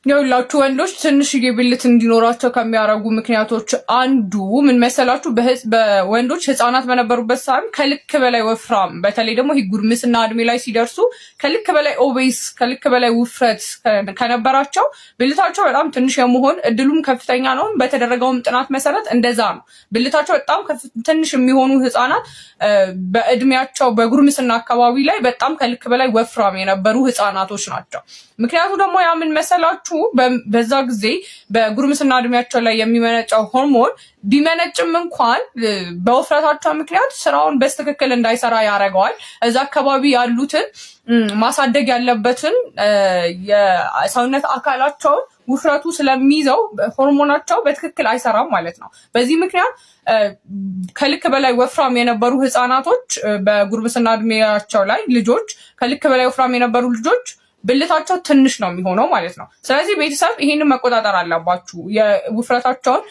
የሁላችሁ ወንዶች ትንሽዬ ብልት እንዲኖራቸው ከሚያደርጉ ምክንያቶች አንዱ ምን መሰላችሁ? በወንዶች ህፃናት በነበሩበት ሰዓት ከልክ በላይ ወፍራም፣ በተለይ ደግሞ ይህ ጉርምስና እድሜ ላይ ሲደርሱ ከልክ በላይ obese፣ ከልክ በላይ ውፍረት ከነበራቸው ብልታቸው በጣም ትንሽ የመሆን እድሉም ከፍተኛ ነው። በተደረገውም ጥናት መሰረት እንደዛ ነው። ብልታቸው በጣም ትንሽ የሚሆኑ ህፃናት በእድሜያቸው በጉርምስና አካባቢ ላይ በጣም ከልክ በላይ ወፍራም የነበሩ ህፃናቶች ናቸው። ምክንያቱ ደግሞ ያ ምን መሰላችሁ? በዛ ጊዜ በጉርምስና እድሜያቸው ላይ የሚመነጨው ሆርሞን ቢመነጭም እንኳን በውፍረታቸው ምክንያት ስራውን በትክክል እንዳይሰራ ያደርገዋል። እዛ አካባቢ ያሉትን ማሳደግ ያለበትን የሰውነት አካላቸውን ውፍረቱ ስለሚይዘው ሆርሞናቸው በትክክል አይሰራም ማለት ነው። በዚህ ምክንያት ከልክ በላይ ወፍራም የነበሩ ህፃናቶች፣ በጉርምስና እድሜያቸው ላይ ልጆች፣ ከልክ በላይ ወፍራም የነበሩ ልጆች ብልታቸው ትንሽ ነው የሚሆነው ማለት ነው። ስለዚህ ቤተሰብ ይሄንን መቆጣጠር አለባችሁ። የውፍረታቸውን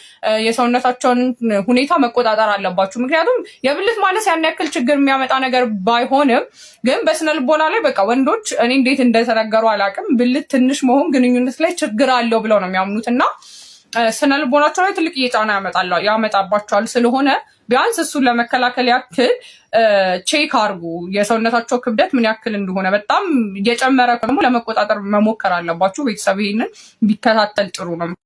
የሰውነታቸውን ሁኔታ መቆጣጠር አለባችሁ። ምክንያቱም የብልት ማነስ ያን ያክል ችግር የሚያመጣ ነገር ባይሆንም ግን በስነ ልቦና ላይ በቃ ወንዶች እኔ እንዴት እንደተነገሩ አላውቅም፣ ብልት ትንሽ መሆን ግንኙነት ላይ ችግር አለው ብለው ነው የሚያምኑት እና ስነ ልቦናቸው ላይ ትልቅ ጫና ያመጣባቸዋል። ስለሆነ ቢያንስ እሱን ለመከላከል ያክል check አድርጉ፣ የሰውነታቸው ክብደት ምን ያክል እንደሆነ። በጣም እየጨመረ ደግሞ ለመቆጣጠር መሞከር አለባችሁ። ቤተሰብ ይሄንን ቢከታተል ጥሩ ነው።